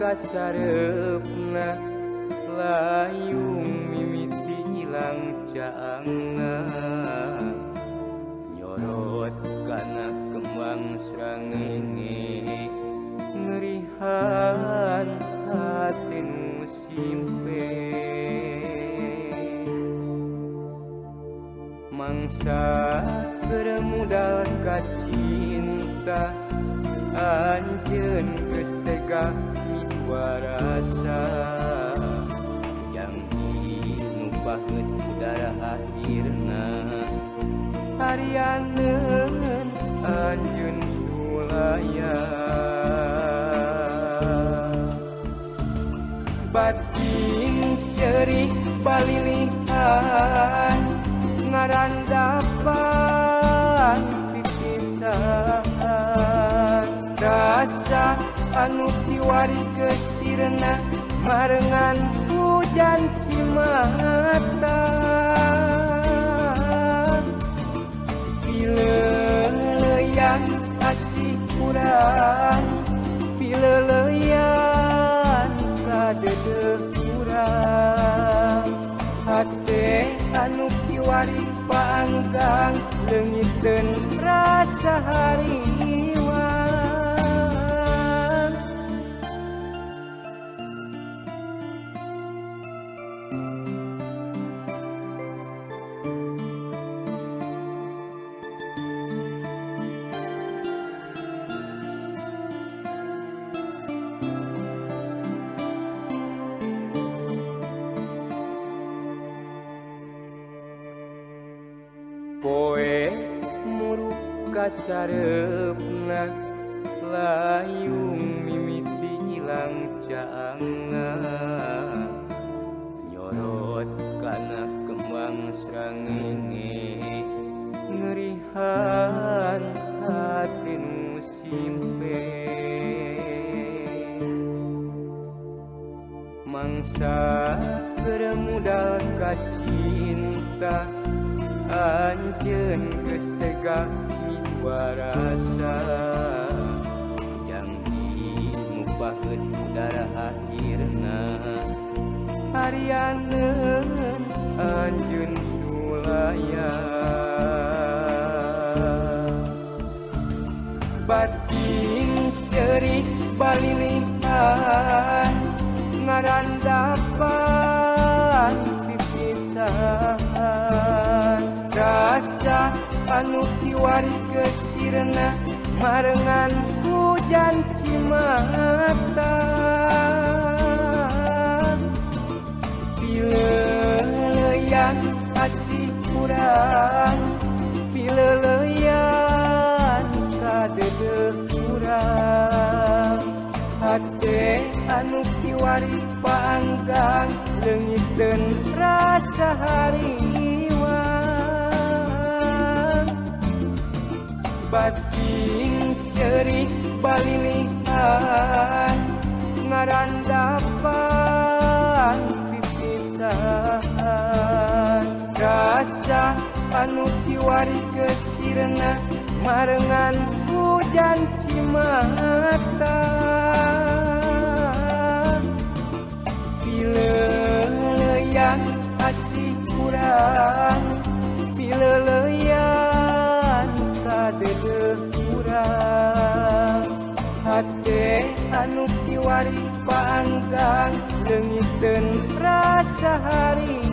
Kasareupna layung mimiti ilang caangna nyorot kana kembang srangenge ngerihan hati nu simpe mangsa keur mudal ka cinta anjeun geus tega rasa yang nu paheut udara akhirna harianeun anjeun sulaya batin ceuri balilihan ngarandapan pipisahan rasa anu kiwari kesirna marengan hujan cimata pileleyan asih urang pileleyan kadedeh urang hate anu kiwari paanggang leungiteun rasa hari. Poe muruk kasareupna layung mimiti ilang caangna nyorot kana kembang srangenge ngerihan hati nu simpe mangsa keur mudal ka cinta anjeun geus tega miwarasa janji nu paheut udara akhirna harianeun anjeun sulaya batin ceuri balilihan ngarandapan pipisahan rasa anu kiwari kesirna marengan hujan cimata pileleyan asih urang pileleyan kadedeh urang hate anu kiwari paanggang leungiteun rasa hari. Batin ceuri balilihan ngarandapan pipisahan rasa anu kiwari kesirna marengan hujan cimata pileleyan asih urang pileleyan kadedeh urang hate anu kiwari paanggang leungiteun rasa hari.